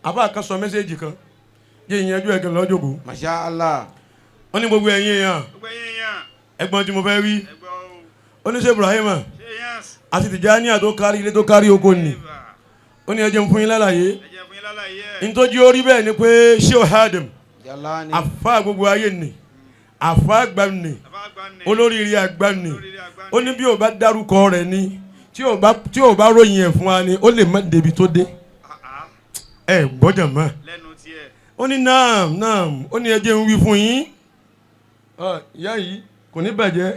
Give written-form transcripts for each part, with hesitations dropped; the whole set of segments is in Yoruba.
Àfa kan sọ message kan jẹ́ ìyẹnjú ẹ̀gẹ́ lọ́jọ́gbó. Masha Allah. Wọ́n ní gbogbo ẹ̀yin èèyàn, Gbogbo ẹ̀yin èèyàn, ẹ̀gbọ́n tí mo fẹ́ wí. Ẹgbọ́ o. Ó ní ṣe Ibrahima Ṣé yẹns? àti Tìjàníyà tó kárí ilé tó kárí oko nì. Ó ní ẹ jẹ́ n fún yín lálàyé. Ẹ jẹ́ fún yín lálàyé ẹ̀. Ntọ́jú orí bẹ́ẹ̀ ni pé Shehu Adam, Jalani. àfa gbogbo ayé nì, àfa àgbà nì, Bàbá àgbà ní. olóríire àgbà nì. Olóríire àgbà Ó ní bí o bá dárúkọ rẹ̀ ni, tí o bá ròyìn ẹ̀ fún wa ni, ó lè má débi tó dé. Ah, ah, Ẹ gbọ́dọ̀ mọ́. lẹ́nu tiẹ̀. Ó ní naam naam, ó ní ẹ jẹ́ n wí fún yín. Ọ, ìyá yìí kò ní bàjẹ́.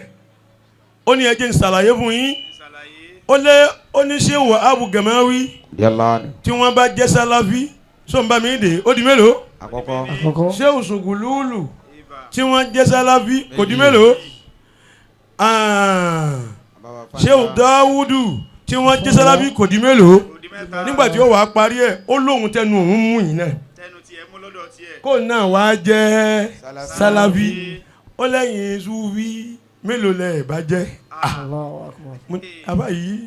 Ó ní ẹ jẹ́ n ṣàlàyé fún yín. Ṣàlàyé. Ó lé ó ní ṣé wà Abu Gamawi Jalani. tí wọ́n bá jẹ́ Sáláfí sọ̀nba mi dè ó di mélòó? Àkọ́kọ́. Àkọ́kọ́. Ṣé Òṣùgùlùlù Ibà. tí wọ́n jẹ́ Sáláfí kò di mélòó? Ah, ṣé Dáwúdù tí wọ́n jẹ́ Sáláfí kò di mélòó? Kò di mẹ́ta. Nígbà tí ó wàá parí ẹ̀, ó lóun tẹnu òun mú yìí náà Tẹnu tiẹ̀ mú lọ́dọ̀ tiẹ̀. kó náà wàá jẹ́ Sáláfí. Ó lẹ́yìn Súfí mélòó lẹ̀ bá jẹ́? Allahu akbar. Mo ní, àbá yìí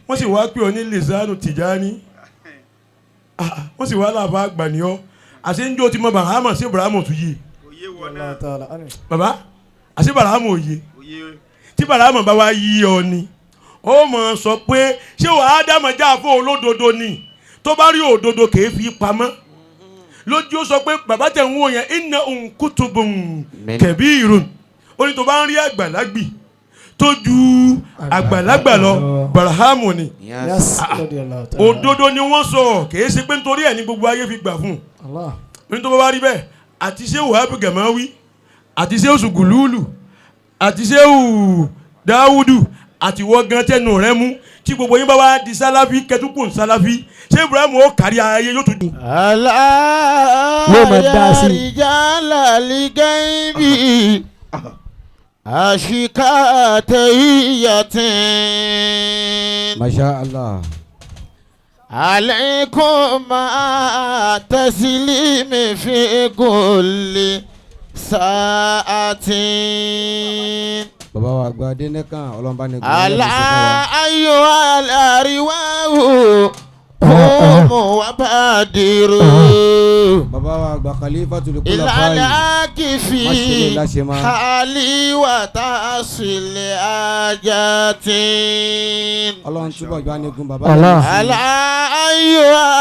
wọ́n sì wá pé ọ ní Lisanu Tijani. Ah, wọ́n sì wá láàbá àgbà ní ọ́ àṣẹ ń jó ti mọ Bàhámà sí Ibrahima tún yé. Kò yé wọ náà. Allah ta'ala. Àmín. Bàbá, àṣẹ Bàhámà ò yé. Kò yé. Tí Bàhámà bá wá yí ọ ni ó mọ̀ sọ pé ṣé wàá dámọ̀ já fún olódodo ni, tó bá rí òdodo kèé fi pamọ́ lójú. Ó sọ pé bàbá tẹ̀ ń wò yẹn inna kutubun kabirun. Ó ní tó bá ń rí àgbàlagbì tó ju àgbàlagbà lọ, Bàhámù ni. Yes. Radiyallahu ta'ala. Òdodo ni wọ́n sọ, kìí ṣe pé nítorí ẹ̀ ní gbogbo ayé fi gbà fún Allah. un. Nítorí bá rí bẹ́ẹ̀, àti ṣé Wahab Gamawi, àti ṣé Sùgùlùlù, àti ṣé Dáwùdù, àti wọ́n gan tẹnu rẹ mú, tí gbogbo yín bá wá di Sáláfí kẹtùkùn Sáláfí, ṣé Ibrahim ó kárí ayé yóò tún dùn. ألا Yóò máa dá sí i. يا رجال الغيب أشكاتية. Masha Allah. عليكم مع تسليم في كل ساعة. Bàbá wa àgbà Adénẹ́kàn ọlọ́mọba ní gbọ́dọ̀ ألا أيها الأرواح قوموا وبادروا Bàbá wa àgbà Khalifatul إلى Khulafai. العاكف Má ṣe lè láṣẹ máa. حالي وتصل آجات. Ọlọ́run túbọ̀ gbá ní gun bàbá. Allah. ألا أيها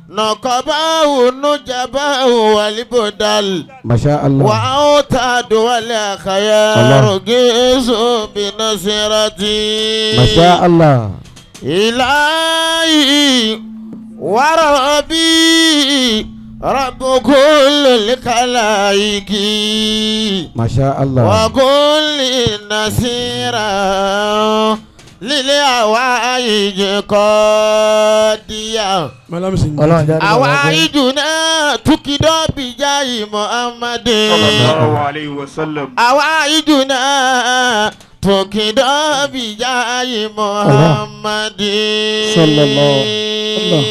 نقباه نجباه والبدل Masha Allah. وأوتاد والخيار جيز بنصرتي. Masha Allah. إلهي وربي رب كل الخلائق Masha Allah. وكل نصيرا للهوائج قادية. Malam Sinji. Ọlọ́run jáde bàbá pé. أوائجنا تكدو بجاه محمد. Sallallahu alayhi wa sallam. أوائجنا تكدو بجاه محمد. Sallallahu Allah.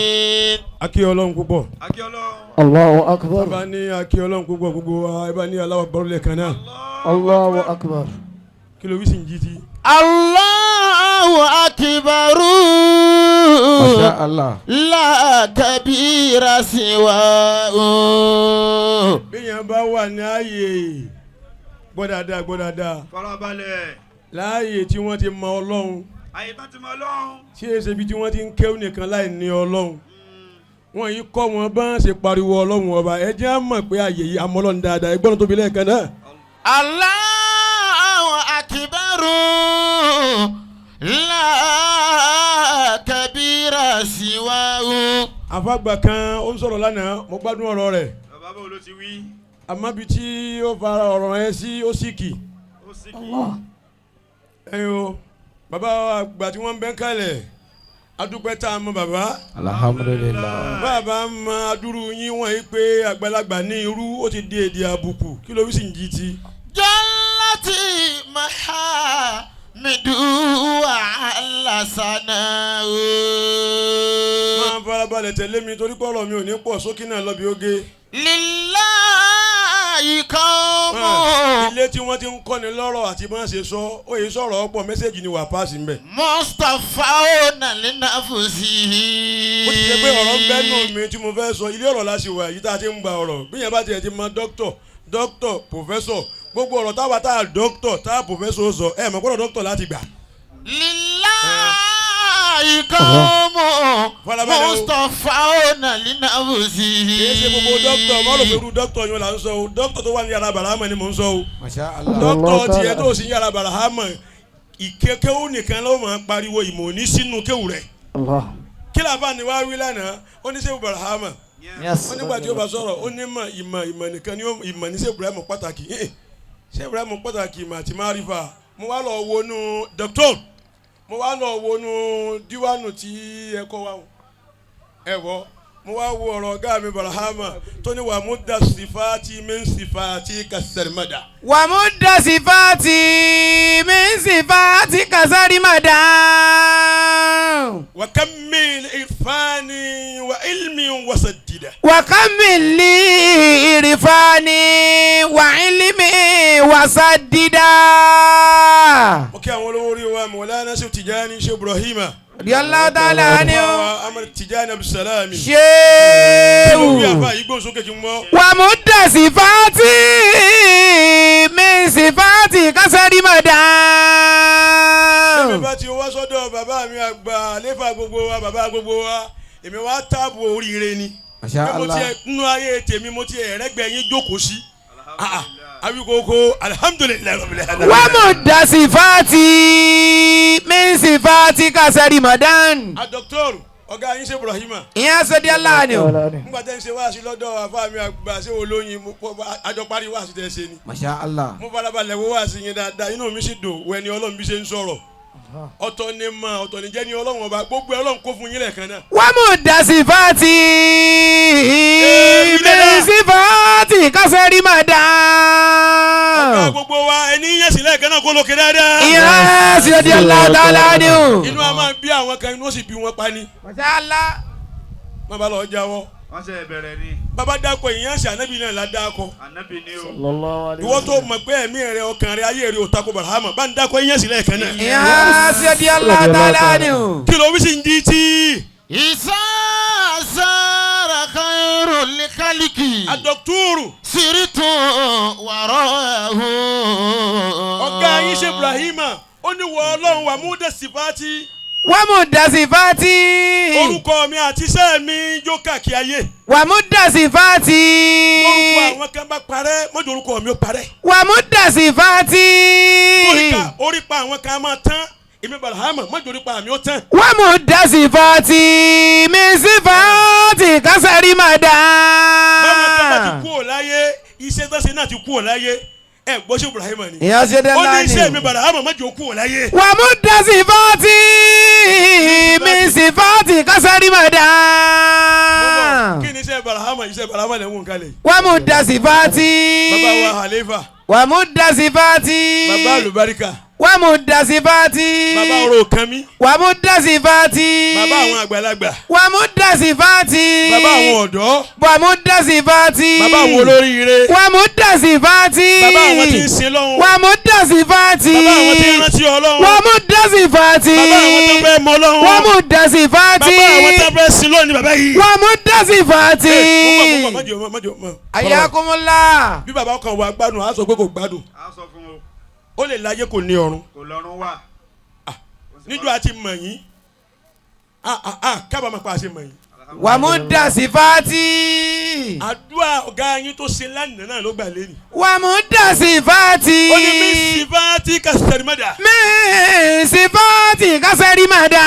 Akí Ọlọ́run púpọ̀. Akí Ọlọ́run. Allahu akbar. Bá ní akí Ọlọ́run púpọ̀, gbogbo wa ẹ bá ní aláwọ̀ bọ́ọ̀lù lẹ́ẹ̀kan náà. Allahu akbar. Kí ló wí sí ń jí ti. Allahu akbar. Masha Allah. La kabira siwahu. Bíyàn bá wà ní ààyè, gbọ́ dáadáa, gbọ́ dáadáa. Farabalẹ̀. Láàyè tí wọ́n ti mọ Ọlọ́run, Àyè tán ti mọ Ọlọ́run. tí èsè ibi tí wọ́n ti ń kéwù nìkan láì ní Ọlọ́run, wọ́n yìí kọ́ wọn bá ń ṣe pariwo Ọlọ́run ọba. Ẹ jẹ́ á mọ̀ pé àyè yìí àmọ́ Ọlọ́run dáadáa. Ẹ gbọ́dọ̀ tóbi lẹ́ẹ̀kan náà. Allahu akbar. La kabira siwahu. Àfàgbà kan ó ń sọ̀rọ̀ lánàá, mo gbádùn ọ̀rọ̀ rẹ̀. Bàbá bò ló ti wí? Àmọ́ ibi tí ó fara ọ̀rọ̀ yẹn sí, ó sì kì. Ó sì kì. Ẹ̀yin o, bàbá àgbà tí wọ́n ń bẹ́ ń kalẹ̀, adúpẹ́ tá a mọ bàbá. Alhamdulillah. Bàbá mọ adúrú yín wọ̀nyí pé àgbàlagbà ní irú ó ti di èdè àbùkù. Kí ló wí sí ń jí ti. Jallati mahamidu wa ala sanau. Máa farabalẹ̀ tẹ̀lé mi torí pé ọ̀rọ̀ mi ò ní pọ̀ sókè náà lọ́bi oge. Lillahi. قوم Ilé tí wọ́n ti ń kọ́ni lọ́rọ̀ àti bọ́n ṣe sọ ó yẹ sọ̀rọ̀ ọ̀pọ̀ message ni wà páàsì ń bẹ̀. مصطفون لنفسه Ó ti ṣe pé ọ̀rọ̀ ń bẹ́ nù mí tí mo fẹ́ sọ. Ilé ọ̀rọ̀ la ṣe wà yìí tá a ti ń gba ọ̀rọ̀. Bí yẹn bá tiẹ̀ ti mọ dókítọ̀, dókítọ̀, professor, gbogbo ọ̀rọ̀ táwa tá a dókítọ̀ tá a professor sọ, ẹ̀ mọ̀ gbọ́dọ̀ dókítọ̀ láti gbà. لله قوم Farabalẹ̀ o. مصطفون لنفسه Kì í ṣe gbogbo dókítọ̀ mọ́ rò pé irú dókítọ̀ yẹn là ń sọ o. Dókítọ̀ tó wà ní yàrá bàrámà ni mò ń sọ o. Masha Allah. Dókítọ̀ tiẹ̀ tó sì ní yàrá bàrámà, ìkékéwù nìkan ló máa pariwo, ìmọ̀ ní sínú kéwù rẹ̀. Allah. Kí làbá ni wàá wí lánàá? Ó ní sẹ́wù bàrámà, Yes. ó nígbà tí ó bá sọ̀rọ̀, ó ní mọ̀ ìmọ̀ ìmọ̀ nìkan ni ìmọ̀ ní sẹ́wù Ibrahim pàtàkì. Sẹ́wù Ibrahim pàtàkì ìmọ̀ àti márífà. Mo wá lọ wọnú dókítọ̀, mo wá lọ wọnú díwánu tí ẹ kọ́ wa o. Ẹ wọ mo wá wo ọ̀rọ̀ ọ̀gá mi Barahama tó ní wà mú da sífàtì mi ń sífàtì kàsẹ̀rìmọ́dà. ومد صفاتي من صفاتك سرمدا Wà kàmí ìfani wà ilmi wàsàdìdà. وكمل لي عرفاني وعلمي وسددا Mo kí àwọn olówó orí wa, Mọ̀lánà Ṣe Tijani Ṣe Ibrahima. رضي الله تعالى عنه. Wa Amar Tijani Abdulsalami. Kí ló wí? شيخ Àfa yìí gbóhùn sókè kí n mọ́. ومد صفاتي من صفاتك سرمدا Èmi bá ti wá sọ́dọ̀ bàbá mi àgbà, àléfà gbogbo wa, bàbá gbogbo wa, èmi wá táàbù oríire ni. Masha Pé mo Allah. tiẹ̀ nínú ayé tèmi, mo tiẹ̀ rẹ́gbẹ̀ẹ́ yín jókòó sí. Ah, ah, Awíkókó, alihamudulilayi rabbil alamin. ومد صفاتي من صفاتك سرمدا A dọ́kítọ́rù ọ̀gá yín ṣe Ibrahima. Ìyẹn sọ di aláàánú. Nígbà tẹ́ ń ṣe wáàsí lọ́dọ̀ àfa mi àgbà ṣé olóyin, àjọ parí wáàsí tẹ́ ṣe ni. Masha Allah. Mo farabalẹ̀ wo wáàsí yín dáadáa, inú mi sì dùn wẹ́ni Ọlọ́run bí ṣe ń sọ̀rọ̀. Ọ̀tọ̀ ni mà ọ̀tọ̀ ni jẹ́ ni Ọlọ́run ọba gbogbo ẹ̀ Ọlọ́run kó fún yín lẹ́ẹ̀kan náà. ومد صفاتي من صفاتك سرمدا Ọ̀gá gbogbo wa, ẹni yẹn sì lẹ́ẹ̀kan náà kó lókè dáadáa. Ìyẹn sọ di aláàánú. Inú a máa bí àwọn kan, inú ó sì bí wọn pa ni. Masha Allah. Má bá lọ jáwọ́. Wọ́n ṣe bẹ̀rẹ̀ ni. Bàbá dákọ̀ ìyẹn sì, ànábì náà la dákọ̀. Ànábì ni o. Sallallahu alayhi Ìwọ tó mọ̀ pé ẹ̀mí rẹ, ọkàn rẹ, ayé rẹ ò takò Bàrámà, bá ń dákọ̀ ìyẹn sì lẹ́ẹ̀kan náà. Ìyẹn sọ di aláàánú. Kí ló wí sí ń di tí? إذا زار خير الخلق Adọ́kítúrù سرت وراءه ọ̀gá yín ṣe Ibrahima, ó ní wọ Ọlọ́run wà mú dẹ̀ sífàtì ومد صفاتي orúkọ mi àti iṣẹ́ mi jó káàkiri ayé. ومد صفاتي Orúkọ àwọn kan bá parẹ́, mọ́jọ orúkọ mi ó parẹ́. ومد صفاتي Orípa àwọn kan máa tán, èmi Bàrámà mọ́jọ orípa mi ó tán. ومد صفاتي من صفاتك سرمدا Báwọn kan bá ti kú ò láyé, iṣẹ́ tó ṣe náà ti kú ò láyé. Ẹ gbọ́ sí Ibrahima ni. Ìyẹn ṣe dé Ó ní iṣẹ́ mi láàánú. Bàrámà mọ́jọ kú ò láyé. ومد صفاتي من صفاتك سرمدا Mo bọ̀, kí ni iṣẹ́ Bàrámà? Iṣẹ́ Bàrámà lẹ́wọ̀n nǹkan lẹ̀. ومد صفاتي Bàbá wa Halifa, ومد صفاتي bàbá àlùbáríkà, ومد صفاتي bàbá ọ̀rọ̀ kan mi, ومد صفاتي bàbá àwọn àgbàlagbà, ومد صفاتي bàbá àwọn ọ̀dọ́, ومد صفاتي bàbá àwọn olóríire, ومد صفاتي bàbá àwọn tí ń sin lọ́hùn, ومد صفاتي bàbá àwọn tí ń rántí Ọlọ́run, ومد صفاتي bàbá àwọn tó fẹ́ mọ Ọlọ́run, ومد صفاتي bàbá àwọn tó fẹ́ sin lọ́hùn ni bàbá yìí. ومد صفاتي Ẹ, mo bọ̀, mo bọ̀, má jẹ́ o, má jẹ́ o, má. حياكم الله. Bí bàbá kan wà gbádùn, á sọ pé kò gbádùn. A sọ fún o. Ó lè láyé kò ní ọ̀run. Kò lọ́rùn wà. Níjọ́ àti mọ̀ yín, kábàámọ̀ pa àṣẹ mọ̀ yín. ومد صفاتي Àdúrà ọ̀gá yín tó ṣe lánàá náà ló gbà lé ni. ومد صفاتي Ó ní mi sífàtì kàṣẹ́rìmọ́dà. من صفاتك سرمدا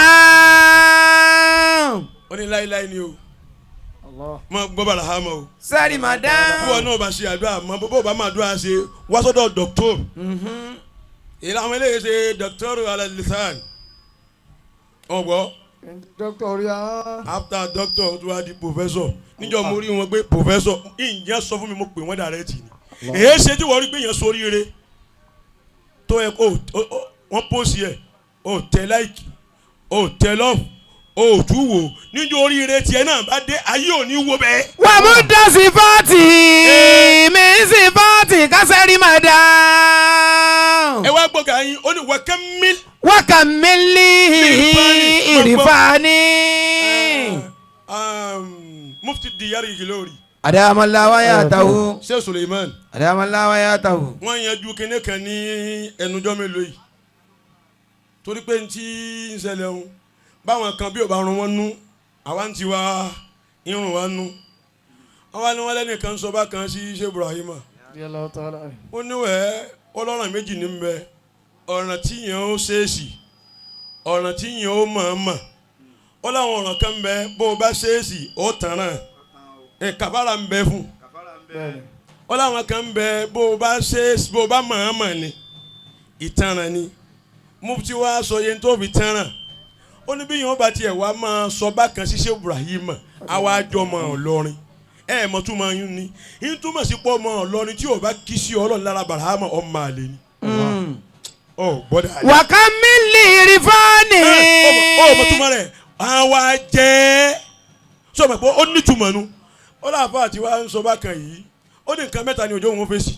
Ó ní láíláí ni o. Allah. Mọ gbọ́ bàrà ha mọ́ o. سرمدا Bí wọn náà bá ṣe àdúrà mọ bó bá máa dúrà ṣe wá sọ́dọ̀ dọ́kítọ́rù. Ìlànà àwọn eléyìí ṣe dọ́kítọ́rù alalisan. Ọ̀gbọ́ Dr. Ria. after doctor tó wá di professor. Níjọ́ mo rí wọn pé professor ìyẹn sọ fún mi, mo pè wọ́n direct ni. Èyí ṣe tí wọ́n rí pé yẹn sóríire tó yẹ kó wọ́n post yẹ o tẹ like, o tẹ love, Òtún wò níjó oríire tiẹ̀ náà bá dé ayé ò ní wo bẹ́ẹ̀. Wàmúdà sífàtì mi sífàtì kásẹ̀rì màdá. Ẹ wá gbọ́ gàá yín, ó ní wàkẹ́ mí. Wákàmílì ìrìfàní. Mufti Diyari Ìlọrin. Adamalawa yàtàwó. Sheikh Suleiman. Adamalawa yàtàwó. Wọ́n yanjú kinní kan ní ẹnujọ́ mélòó yìí, torí pé ntí ń ṣẹlẹ̀ ń báwọn kan bí ò bá rún wọn nú, àwa ń tiwa irun wa nú. Wọ́n wá ní wọ́n lẹ́nìkan sọ bákan sí Sheikh Ibrahima. Radiyallahu ta'ala anhu. Ó níwẹ̀ẹ́ ọlọ́run méjì ní bẹ: ọ̀ràn tí yẹn ó ṣèèṣì, ọ̀ràn tí yẹn ó mọ̀ọ́mọ̀. Ó láwọn ọ̀ràn kan bẹ, bó o bá ṣèèṣì ó tàn án, ẹ̀ kàbára ń bẹ fún. Kàfàrà ń bẹ. Bẹ́ẹ̀ni. Ó láwọn kan bẹ, bó o bá ṣèèṣì, bó o bá mọ̀ọ́mọ̀ ni, ìtanràn ni. Mufti wa sọ yẹn tó fi tanràn. Ó ní bí yẹn ó bá tiẹ̀ wá máa sọ bákan ṣiṣẹ́ Ibrahim, àwa àjọmọ̀ Ìlọrin, ẹ mọ̀ tún máa yún ni yín túmọ̀ sí pọ̀ mọ́ Ìlọrin tí ò bá kí sí Ọlọ́run lára Barahama, ọmọ àlè ni. Ọ gbọ́dọ̀ àlè. Wákàmílì ìrìfàní. Ó mọ̀ túmọ̀ rẹ̀, àwa jẹ́ sọ ma pé ó nítumọ̀ nu. Ó láàfáà àti wa ń sọ bákan yìí, ó ní nǹkan mẹ́ta ni òjò òun fèsì.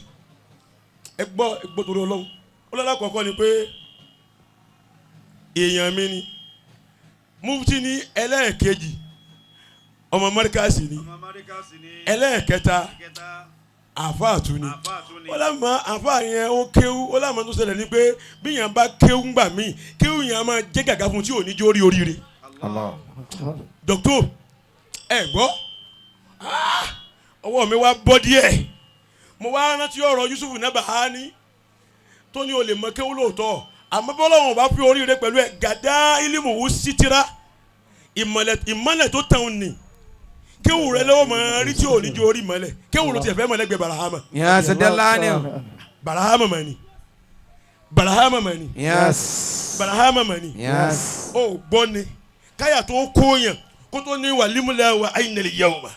Ẹ gbọ́, ẹ gbọ́ torí Ọlọ́run. Ó lọ́la kọ̀ọ̀kan ni pé èèyàn mi ni mufti ní, ẹlẹ́ẹ̀kejì ọmọ mọ́ríkàsì ni, Ọmọ Amẹ́ríkà sì ni. ẹlẹ́ẹ̀kẹta Kẹta. àfáà tún ni. Àfáà tún ni. Ó lámà àfáà yẹn ó kéwú. Ó lámà tó ṣẹlẹ̀ ni pé bí yẹn bá kéwú ńgbà míì, kéwú yẹn á máa jẹ́ gàgà fún tí ò ní jó rí oríire. Dọ́kítọ̀, ẹ gbọ́. Ah! Ọwọ́ mi wá bọ́ díẹ̀, mo wá rántí ọ̀rọ̀ Yusuf Nabahani tó ní o lè mọ kéwú lóòótọ́, àmọ́ bọ́lá wọn bá fi oríire pẹ̀lú ẹ̀ gàdá ilimuhu sítira, ìmọ̀lẹ̀ ìmọ̀lẹ̀ tó tàn ní kéwú rẹ lọ́wọ́ mọ̀ rí tí ò ní jó orí mọ̀lẹ̀ kéwú ló ti fẹ́ mọ̀lẹ́ gbẹ Barahama. Yes, Adalani. Barahama mọ̀ ni, Barahama mọ̀ ni. Yes. Barahama mọ̀ ni. Yes. Ó gbọ́ ni káyà tó kó yàn kó tó ní wàlímúlẹ̀ wa àyìnlẹ̀ yawma.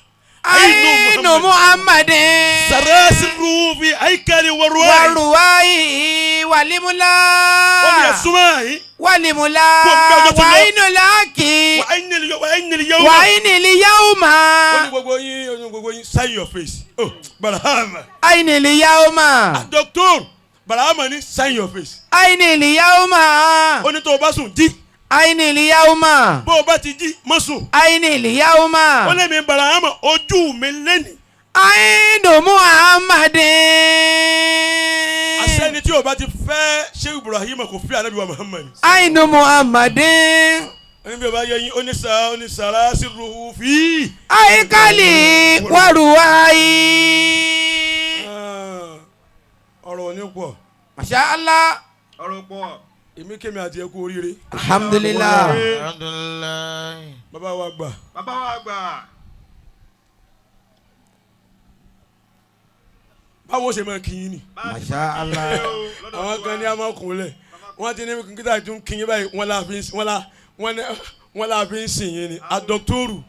Ainu Muhammadin. Sarasiru fi aikali waruwa. Waruwai walimula. Ó ní ẹ̀sùnmọ́ yìí. Walimula. Kó o gbé ọjọ́ tó lọ. Wainu laki. Wa àyìnlẹ̀ yawma. Waini liyawma. Ó ní gbogbo yín, ó ní gbogbo yín, sign your face. Oh, Barahama. Aini liyawma. Doctor Barahama ní sign your face. Aini liyawma. Ó ní tó o bá sùn jí. Aini liyawma. Bó o bá ti jí má sùn. Aini liyawma. Ó lé mi Barahama ojú mi lẹ́nu. Ainu Muhammadin. Àṣẹni tí o bá ti fẹ́ Sheikh Ibrahim kò fi Ànábì wa Muhammad. Ainu Muhammadin. Ẹni bí o bá yẹ yín, ó ní sa, ó ní sara sí ruhu fi. Aikali waruwai. Ah, ọ̀rọ̀ ò ní pọ̀. Masha Allah. Ọ̀rọ̀ pọ̀. Èmi kémi àti ẹ kú oríire. Alhamdulillah. Alhamdulilayi. Bàbá wa gbà. Bàbá wa gbà. Báwo ṣe máa kí yín ni. Masha Allah. Àwọn kan ní a máa kúnlẹ̀, wọ́n ti ní kíkítà tún kí yín báyìí, wọ́n la fi ń wọ́n la wọ́n ní wọ́n la fi ń sìn yín ni. Àdọ́tòrù,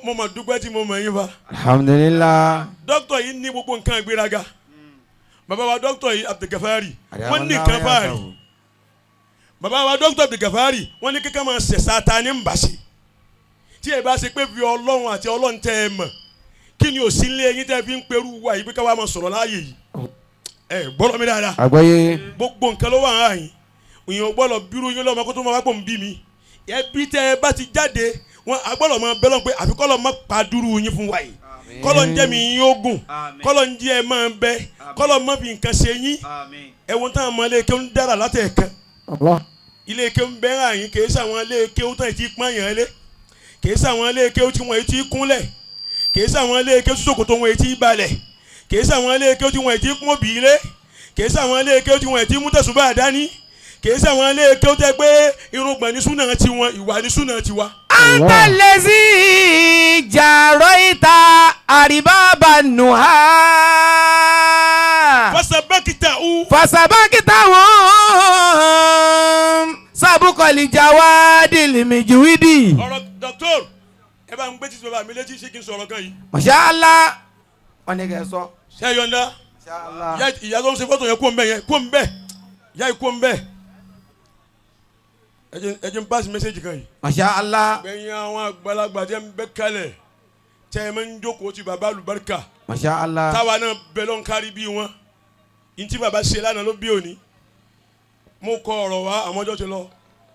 mo mà dúpẹ́ tí mo mọ̀ yín fa. Alhamdulillah. Dókítà yìí ní gbogbo nǹkan ìgbéraga. Bàbá wa dókítà yìí Abdulgafari, wọ́n ní nǹkan fáàrí. Bàbá wa dókítà Abdulgafari, wọ́n ní kíkẹ́ máa ṣẹ̀ṣà ta ní nbàṣẹ tí ẹ bá ṣe pé fi Ọlọ́run àti Ọlọ́run tẹ́ ẹ mọ̀, kí ni òsín lé eyín tẹ́ fi ń perú wa yìí pé káwa máa sọ̀rọ̀ láàyè yìí? Ẹ gbọ́dọ̀ mi dáadáa. Àgbọ́yé. Gbogbo nǹkan ló wà ń hàn yín. Ìyẹn ò gbọ́dọ̀ bírú yín lọ́mọ kó tó máa wá pò ń bí mi. Ẹbí tẹ́ ẹ bá ti jáde wọn agbọ́dọ̀ máa bẹ́ lọ́n pé àfi kọ́lọ́ máa pa dúró yín fún wa yìí, kọ́lọ́ ń jẹ́ mi yín ogun, kọ́lọ́ ń jẹ́ ẹ máa bẹ, kọ́lọ́ máa fi nǹkan ṣe yín. Àmín. Ẹ̀wọ̀n táwọn ọmọ ilé kéwọ́n dára látẹ̀ẹ̀kan. Allah. Ilé kéwọ́n bẹ́ẹ̀ hàn yín, kìí sàwọn ilé kéwọ́n tán ti pọ́n yàn lé, kìí sàwọn ilé kéwọ́n tí wọ́n ti kúnlẹ̀, kìí sàwọn ilé kéwọ́n tí ṣòkòtò wọn ti balẹ̀, kìí sàwọn ilé kéwọ́n tí wọ́n ti kún òbí lé, kìí sàwọn ilé kéwọ́n tí wọ́n ti mú tẹ̀sùbá dání, kìí sàwọn ilé kéwọ́n tẹ́ pé irùngbọ̀n ní súnà tiwọn, ìwà ní súnà tiwa. Anta lezi jaroita aribaba nuha. Fasabakita u. Fasabakita wọn sabukọli jawadi limijuwidi. Ọ̀rọ̀ dọ́kítọ́r, ẹ bá ń gbé títí bàbá mi létí, ṣé kí n sọ̀rọ̀ kan yìí. Masha Allah. Wọ́n ní kẹ́ ẹ sọ. Ṣé ẹ yọ̀ǹda? Masha Allah. Ìyá tó ń ṣe fọ́tò yẹn, kó ń bẹ̀ yẹn, kó ń bẹ̀ ìyá yìí, kó ń bẹ̀. Ẹ jẹ́ n pass message kan yìí. Masha Allah. Gbẹ̀yìn àwọn àgbàlagbà tẹ́ ń bẹ́ kalẹ̀, tẹ́ ẹ máa ń jókòó ti bàbá àlùbáríkà. Masha Allah. Táwa náà bẹ lọ́n kárí bí wọn. Ntí bàbá ṣe lánàá ló bí òní. Mo kọ ọ̀rọ̀ wá, àwọn ọjọ́ ti lọ,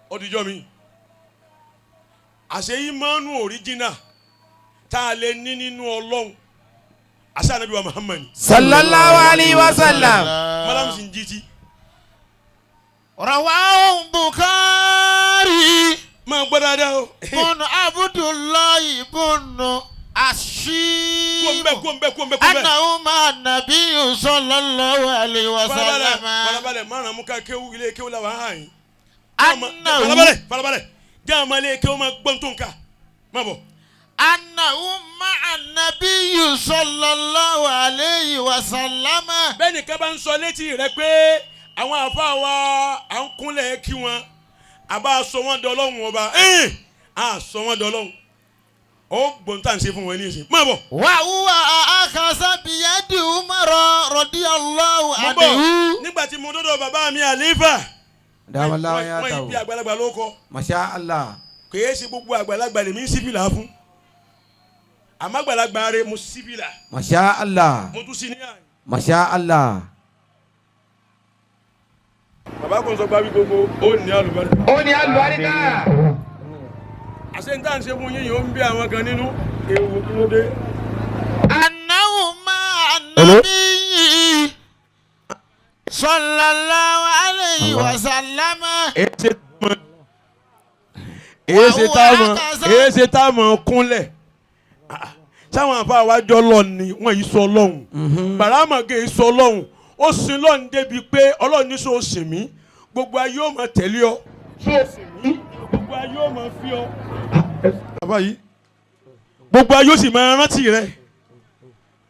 ó dijọ́ mi. Àṣẹ ìmánu original tá a lè ní nínú Ọlọ́run, àṣẹ Ànábì wa Muhammad. Sallallahu alayhi wa sallam. Madam Sinjiti. Rawahu Bukhari. Máa gbọ́ dáadáa o. Bun Abdullahi bun Ashim. Kó ń bẹ, kó ń bẹ, kó ń bẹ, kó ń bẹ. Annahu ma nabiyyu sallallahu alayhi wa Farabalẹ̀, sallam. farabalẹ̀, márùn-ún mú ká kéwú, ilé kéwú la wà á hàn yín. Annahu Farabalẹ̀, farabalẹ̀, jẹ́ àwọn ilé kéwú máa gbọ́n tó ń kà má bọ̀. Annahu ma nabiyyu sallallahu alayhi wa sallam. Bẹ́ẹ̀ nìkan bá ń sọ létí rẹ pé àwọn àfa wa à ń kúnlẹ̀ kí wọn, a bá sọ wọn dọlọ́hún ọba, ẹ́ẹ̀ á sọ wọn dọlọ́hún, ó gbọ́n tá à ń ṣe fún wọn ní ìsìn, má bọ̀. Wa huwa akhadha biyadi Umar radiyallahu Mo bọ̀. anhu. Nígbà tí mo dọ́dọ̀ bàbá mi àlífà, Dàmọ́lá ya wọ́n ta yìí bí o. àgbàlagbà ló kọ́. Masha Allah. Kìí ṣe gbogbo àgbàlagbà lèmi ń sífìlà fún, àmọ́ àgbàlagbà rẹ mo sífìlà. Masha Allah. Mo tún sí ní àyè. Masha Allah. Bàbá kò sọ gbábí gbogbo ó ní àlùbáríkà. Ó ní àlùbáríkà. Àṣẹ ń tà ń ṣe fún yín yìí, ó ń bí àwọn kan nínú ewu, kí ló dé? Annahu ma nabiyyi sallallahu alayhi wa sallam. Èé ṣe tá a mọ̀ kúnlẹ̀ sáwọn àfa àwájọ lọ ni wọ́n yìí sọ lọ́hùn bàrámà gé sọ lọ́hùn, ó sin lọ́hùn débi pé Ọlọ́run ní sọ sìn mí, gbogbo ayé ó máa tẹ̀lé ọ, sọ sìn mí, gbogbo ayé ó máa fi ọ. Bàbá yìí, gbogbo ayé ó sì máa rántí rẹ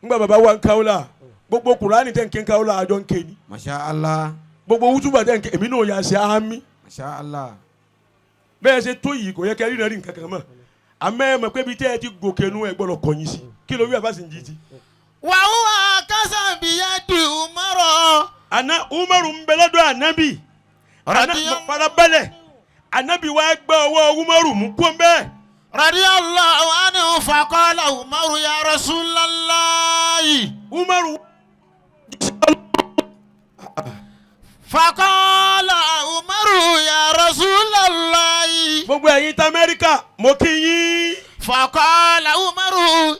nígbà bàbá wa ń káwọ́là, gbogbo Kùránì tẹ̀ ń ké ń káwọ́là, àjọ ń ké ni. Masha Allah. Gbogbo wútúbà tẹ̀ ń ké, èmi náà yà ṣe àmì. Masha Allah. Bẹ́ẹ̀ ṣe tó yìí, kò yẹ kẹ́ rí náà rí nǹkan kan mọ́, àmọ́ ẹ mọ̀ pé ibi tẹ́ ẹ ti gòkè nu, ẹ gbọ́dọ̀ kọ̀yìn sí. Kí ló wí, àbá sì ń jí ti. Wa huwa akhadha biyadi Umar. Àná Umaru ń bẹ lọ́dọ̀ ànábì àná. Farabalẹ̀, ànábì wa gbọ́ ọwọ́ Umaru mú kó ń bẹ́ẹ̀. Radiyallahu anhu, faqala Umar ya Rasulallahi. Umaru. Faqala Umar ya Rasulallahi. Gbogbo ẹ̀yin tí Amẹ́ríkà, mo kí yín. Faqala Umar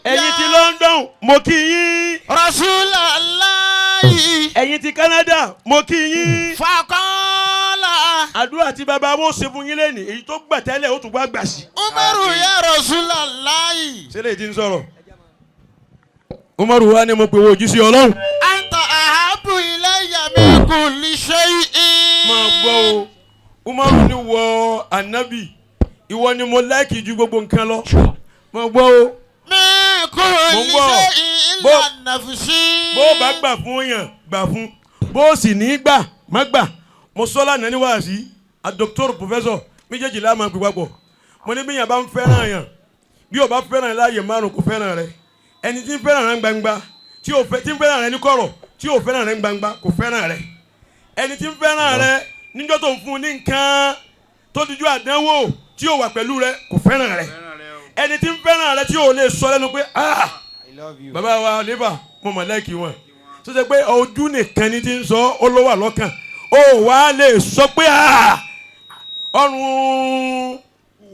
Ẹ̀yin tí London, mo kí yín. Rasulallahi. Ẹ̀yin tí Canada, mo kí yín. Faqala Àdúrà tí bàbá wo ṣe fún yín lẹ́nìí, èyí tó gbà tẹ́lẹ̀, ó tún wá gbà sí. Umar ya Rasulallahi. Ṣé lè ti ń sọ̀rọ̀? Umaru wa ni mo pè wo òjíṣẹ́ Ọlọ́run. Anta ahabbu ilayya min kulli shay'in. Máa gbọ́ o, Umaru ni wọ anabi, ìwọ ni mo like ju gbogbo nǹkan lọ, máa gbọ́ o. Min kulli Mo ń gbọ́. shay'in illa nafsi. Bó o bá gbà fún yàn, gbà fún, bó o sì ní gbà, má gbà. Mo sọ lánàá ní wàásí a, doctor, professor méjèèjì la máa gbé papọ̀. Mo ní bí yàn bá ń fẹ́ràn yàn, bí o bá fẹ́ràn láàyè márùn, kò fẹ́ràn rẹ. Ẹni tí ń fẹ́ràn rẹ gbangba, tí o fẹ́, tí ń fẹ́ràn rẹ ní kọ̀rọ̀, tí o fẹ́ràn rẹ gbangba, kò fẹ́ràn rẹ. Ẹni tí ń fẹ́ràn rẹ níjọ́ tó ń fún un ní nǹkan tó dijú àdánwò, tí o wà pẹ̀lú rẹ, kò fẹ́ràn rẹ. Fẹ́ràn rẹ o. Ẹni tí ń fẹ́ràn rẹ tí o lè sọ lẹ́nu pé ah, I love you. bàbá wa níbà, mo mọ̀ like wọn, tó ṣe pé ojú nìkan ni ti ń sọ, ó ló wà lọ́kàn, ó wà á lè sọ pé ah, ọrùn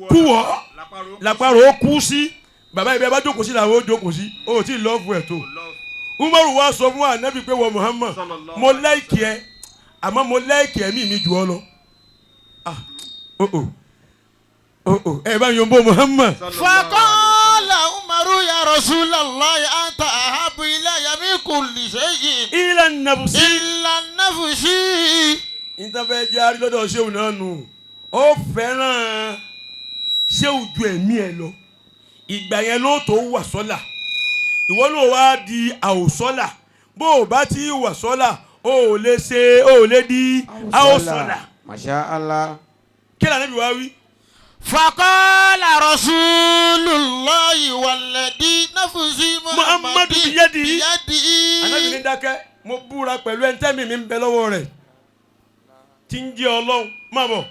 kúwọ́ Lápárò. làpárò ó kú sí. Bàbá ibi abá jókòó sí làwọn ó jókòó sí, ó tí ì love ẹ̀ tó. Love. Umaru wa sọ fún anabi pé wọ Muhammad, Sallallahu mo like ẹ, àmọ́ mo like ẹ̀mí mi jù ọ lọ. Ah, oh oh oh oh, ẹ bá yọ̀ ń bọ́ Muhammad. Faqala Umar ya Rasulallahi anta ahabbu ilayya min kulli shay'in. Ila nafsi. Illa nafsi. Ìtafẹ́ jẹ́ àrílọ́dọ̀ ṣéwù náà nù, ó fẹ́ràn ṣéwù ju ẹ̀mí ẹ lọ. Ìgbà yẹn ló tó wà sọ́là, ìwọ náà wá di àwòsọ́là. Bó o bá ti wà sọ́là, o ò lè ṣe, o ò lè di àwòsọ́là. Masha Allah. Kí lànà bí wàá wí. Faqala Rasulullahi walladhi nafsi Muhammadu biyadihi. biyadihi. Anábì ní dákẹ́, mo búra pẹ̀lú ẹni tẹ́mi mi ń bẹ lọ́wọ́ rẹ̀ tí ń jẹ́ Ọlọ́run, má bọ̀.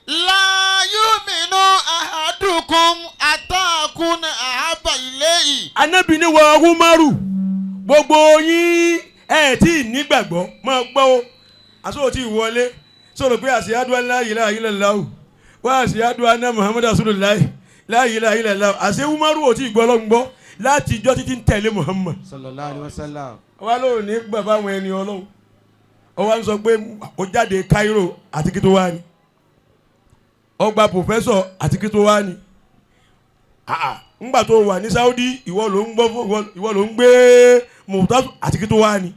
لا يؤمن أحدكم حتى أكون أحب إليه. Anabi ni wa Umaru, gbogbo yín ẹ tí ì nígbàgbọ́, máa gbọ́ o. Àsọ̀rọ̀ tí ì wọlé sọ̀rọ̀ pé أشهد أن لا إله إلا الله وأشهد أن Muhammad Rasulullah لا إله إلا الله. Àṣẹ Umaru ò tí ì gbọ́ lọ́n gbọ́ láti ijọ́ títí ń tẹ̀lé Muhammad. صلى الله عليه وسلم. Wa lóò ní gbà fáwọn ẹni Ọlọ́run, ó wá ń sọ pé ó jáde Cairo àti kí tó wá ní, ó gba professor àti kí tó wá ní. Ńgbà tó wà ní Saudi, ìwọ ló ń gbọ́, ìwọ ló ń gbé mọ̀tàtù àti kí tó wá ní.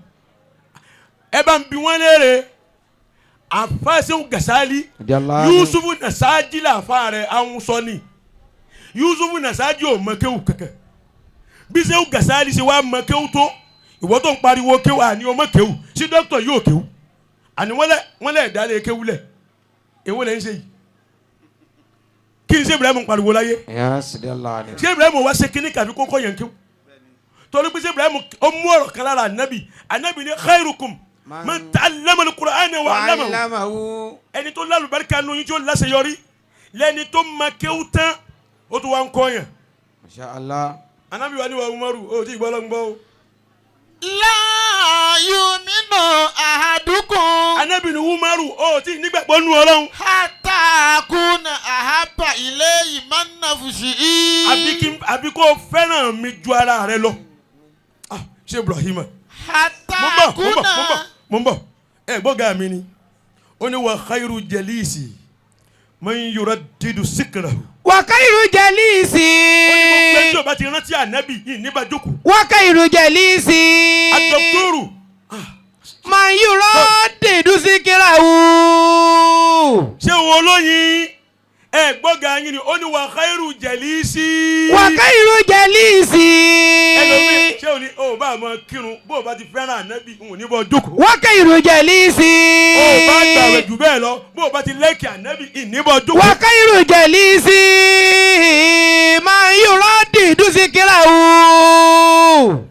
Ẹ bá ń bi wọ́n léèrè àfáàsẹ́wò Gasali. Yusufu Nasaji làfa rẹ̀ àwọn sọ ni Yusufu Nasaji ò mọ kéwù kankan bí sẹ́wù Gasali ṣe wá mọ kéwù tó. Ìwọ tó ń pariwo kéwù, àní ọmọ kéwù sí dókítà yóò kéwù, àní wọ́n lẹ̀ dálé kéwù lẹ̀. Èwo lẹ́ ń ṣe yìí? Kí ni ṣé Ibrahim ń pariwo láyé? Ṣé Ibrahim wá ṣe kíní kàbí kókó yẹn kéwù? Torí pé ṣé Ibrahim ó mú ọ̀rọ̀ kan lára anabi. Anabi ní خيركم من تعلم القرآن وعلمه. Ẹni tó lálùbáríkà nù yín tí ó láṣeyọrí lẹ́ni tó ma kéwù tán, ó tún wá ń kọ́ yẹn. Masha Allah. Anabi wa ni wa Umaru ó ti gbọ́ lọ́n gbọ́ o. لا يؤمن أحدكم. Anabi ni Umaru ó ti nígbàgbọ́ nù Ọlọ́run. حتى أكون أحب إليه من نفسه. Àbí kó fẹ́ràn mi ju ara rẹ lọ. Ah, ṣé Ibrahim. حتى Mo ń bọ̀, mo ń bọ̀, mo ń أكون bọ̀, mo ń bọ̀. Ẹ gbọ́gà mi ni ó ní وخير جليس من يردد ذكره. وخير جليس. Ó ní mo pé tí o bá ti rántí ànábì yìí níbà jókòó. وخير جليس. Àdọ́kítọ́rù. من يردد ذكره. Ṣé wo olóyin ẹ gbọ́gà yín ni ó ní وخير جليس. وخير جليس. Ẹlòmíì ṣé o ní o bá mọ kírun, bó o bá ti fẹ́ràn ànábì n ò ní bọ́ jókòó. وخير جليس. O bá gbàwẹ̀ jù bẹ́ẹ̀ lọ, bó o bá ti lẹ́kì ànábì ìníbọ̀ jókòó. وخير جليس من يردد ذكره.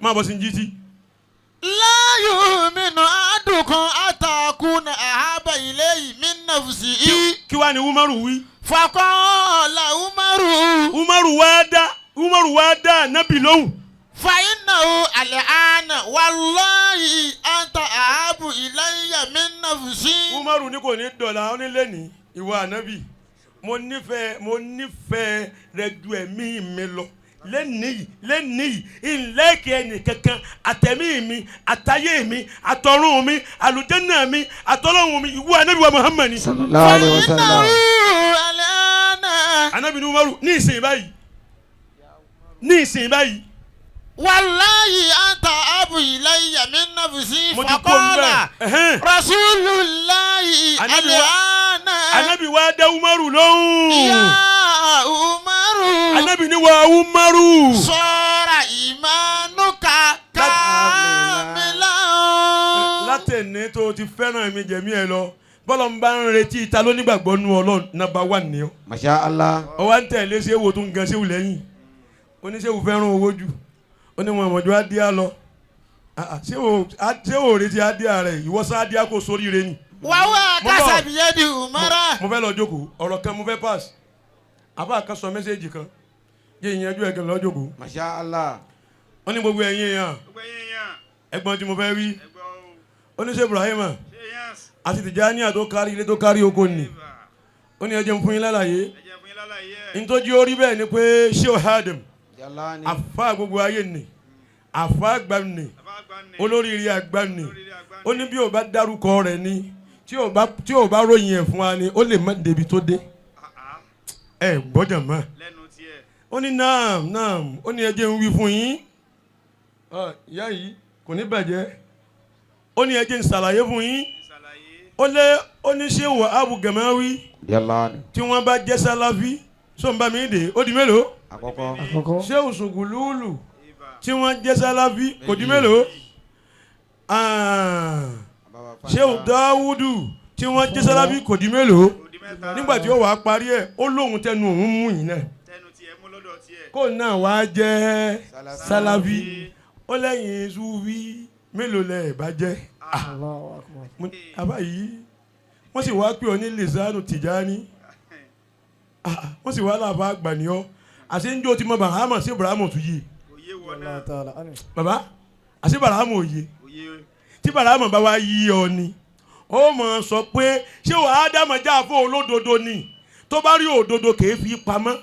Máa bọ̀ sí ní jíjí. لا يؤمن أحدكم حتى أكون أحب إليه من نفسه. Kí wàá ní Umaru wí? فقال عمر. Umaru wá dá ànábì lóhùn. فإنه الآن والله أنت أحب إلي من نفسي. Umaru ní kò ní dọ̀là, ó ní lẹ́ni ìwọ ànábì, mo nífẹ̀ẹ́ rẹ ju ẹ̀mí mi lọ lẹ́nìí lẹ́nìí. Ìlẹ́kẹ̀ ẹnì kankan, àtẹ̀mí mi, àtayé mi, àtọ̀run mi, àlùjánnà mi, àtọ́lọ́hun mi, ìwọ ànábì wa Muhammad ni. صلى الله عليه وسلم. فإنه الآن. Ànábì ní Umaru, ní ìsìn báyìí, ní ìsìn báyìí. والله أنت أحب إلي من نفسي. Mo ti kó ń فقال bẹ́ẹ̀. Ẹ̀hẹ́n. رسول الله الآن. Ànábì wa dá Umaru lóhùn. يا عمر. Ànábì ní wa Umaru. صار إيمانك كاملا. Látẹ̀ní tó ti fẹ́ràn mi jẹ̀mí ẹ lọ, bọ́lá ń bá ń retí ta ló nígbàgbọ́ nú Ọlọ́run, number one ni ọ́. Masha Allah. Ọwọ́ ń tẹ̀lé ṣéwò tó ń gan ṣéwù lẹ́yìn, oníṣéwù fẹ́ràn owó jù, ó ní wọn àmọ̀jọ́ adíá lọ. Ah, ah, ṣéwò retí adíá rẹ̀, ìwọ sá adíá kò sóríire ni. وهو Mo bọ̀. كسب يد عمر. Mo fẹ́ lọ jókòó, ọ̀rọ̀ kan mo fẹ́ pass. Àbá kan sọ message kan, yé ìyẹnjú ẹ̀ kan lọ jókòó. Masha Allah. Wọ́n ní gbogbo ẹ̀yin èèyàn, Gbogbo ẹ̀yin èèyàn. ẹ̀gbọ́n tí mo fẹ́ wí. Ẹgbọ́ o. Ó ní ṣe Ibrahim Ṣé yẹn? Àti Tìjàníyà tó kárí ilé tó kárí oko nì, ó ní ẹ jẹ́ n fún yín lálàyé. Ẹ jẹ́ fún yín lálàyé ẹ̀. Ntọ́jú orí bẹ́ẹ̀ ni pé Sheikh Adam, Jalani. àfa gbogbo ayé nì, àfa àgbà nì, Bàbá àgbà ni. olóríire àgbà nì. Olóríire àgbà Ó ní bí o bá dárúkọ rẹ̀ ni, tí o bá ròyìn ẹ̀ fún wa ni, ó lè má débi tó dé. Ah, ah. Ẹ gbọ́dọ̀ mọ́. Lẹ́nu tiẹ̀. Ó ní naam naam, ó ní ẹ jẹ́ n wí fún yín. Ọ, ìyá yìí kò ní bàjẹ́. Ó ní ẹ jẹ́ n ṣàlàyé fún yín. Ìsàlàyé. Ó lé ó ní ṣé wà Abu Gamawi Jalani. tí wọ́n bá jẹ́ Sáláfí sọ̀nba mi dé, ó di mélòó? Àkọ́kọ́. Àkọ́kọ́. Ṣé Òṣùgùlùlù Ibà. tí wọ́n jẹ́ Sáláfí kò di mélòó? Ah, ṣé Dáwúdù tí wọ́n jẹ́ Sáláfí kò di mélòó? Kò di mẹ́ta. Nígbà tí ó wàá parí ẹ̀, ó lóhun tẹnu òun mú yìí náà Tẹnu tiẹ̀ mú lọ́dọ̀ tiẹ̀. kó náà wàá jẹ́ Sáláfí. Ó lẹ́yìn Súfí mélòó lẹ̀ bá jẹ́? Allahu akbar. Àbá yìí wọ́n sì wáá pè ọ́ ní Lisanu Tìjání. Ah, wọ́n sì wá láàbá àgbà ní ọ́ àṣẹ ń jó ti mọ Bàrámà sí Bàrámà tún yé. Kò yé wọ náà. Allah ta'ala anhu. Bàbá, àṣẹ Bàrámà ò yé. Kò yé. Tí Bàrámà bá wá yí ọ ni, ó mọ̀ sọ pé ṣé wàá dámọ̀ já fún olódodo ni, tó bá rí òdodo kèé fi pamọ́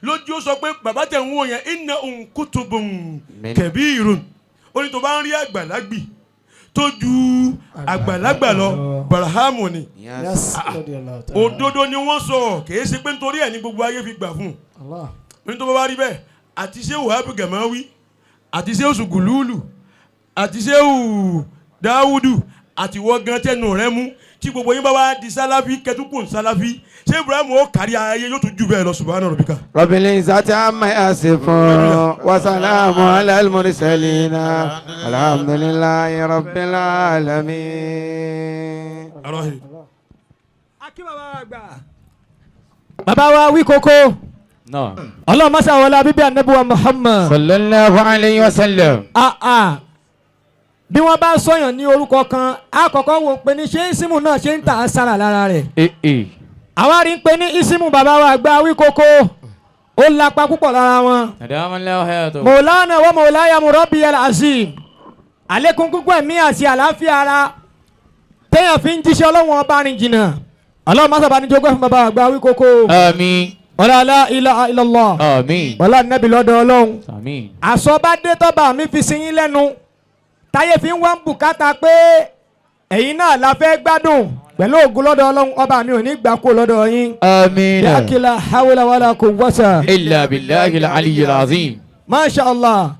lójú ó sọ pé bàbá tẹ̀ ń wò yẹn inna kutubun kabirun. Ó ní tó bá ń rí àgbàlagbì tó ju àgbàlagbà lọ, Bàrámù ni. Yes. Radiyallahu ta'ala. Òdodo ni wọ́n sọ, kèé ṣe pé nítorí ẹ̀ ní gbogbo ayé fi gbà fún un. Allah. Ní tó bá wá rí bẹ́ẹ̀, àti ṣé wàhábù gàmáwí, àti ṣé oṣù gùlúùlù, àti ṣé dáwùdù, àti wọ́n gan tẹnu rẹ mú, tí gbogbo yín bá wá di sáláfí kẹtùkùn sáláfí, ṣé Ibrahim ó kárí ayé yóò tún jù bẹ́ẹ̀ lọ. Subhana rabbika. رب العزة عما يصفون وسلام على المرسلين الحمد لله رب العالمين. Arọ́hìn. Akí bàbá wa gbà. Bàbá wa wí kókó. Náà. Ọlọ́run mọ́sá wọlé bíbí anabi wa Muhammad. Sallallahu alayhi wa sallam. Ah, ah. Bí wọ́n bá sọ̀yàn ní orúkọ kan, á kọ́kọ́ wò pé ní ṣé isimu náà ṣe ń tà á sára lára rẹ̀. Ee ee. Àwa rí i pé ní isimu bàbá wa àgbà wí kókó, ó lapa púpọ̀ lára wọn. Adamallahu hayatahu. Mọ̀lánà wa mọ̀láyà murabbi al-azim. Àlékún púpọ̀ ẹ̀mí àti àlàáfíà ara téèyàn fi ń jíṣẹ́ Ọlọ́run ọba rìn jìnnà. Ọlọ́run má sábà ní jogún fún bàbá àgbà wí kókó. Àmín. Wala la ilaha illallah. Àmín. Wala nabi lọ́dọ̀ Ọlọ́run. Àmín. Àsọ̀bádé tọ́ba mi fi sin yín lẹ́nu táyé fi ń wá ń bùkátà pé ẹ̀yin náà la fẹ́ gbádùn pẹ̀lú ògùn lọ́dọ̀ Ọlọ́run, ọba mi ò ní gbà kó lọ́dọ̀ yín. Àmín. Yàkìlá hawla wala quwwata. Illa billahi al-aliyyil azim. Masha Allah.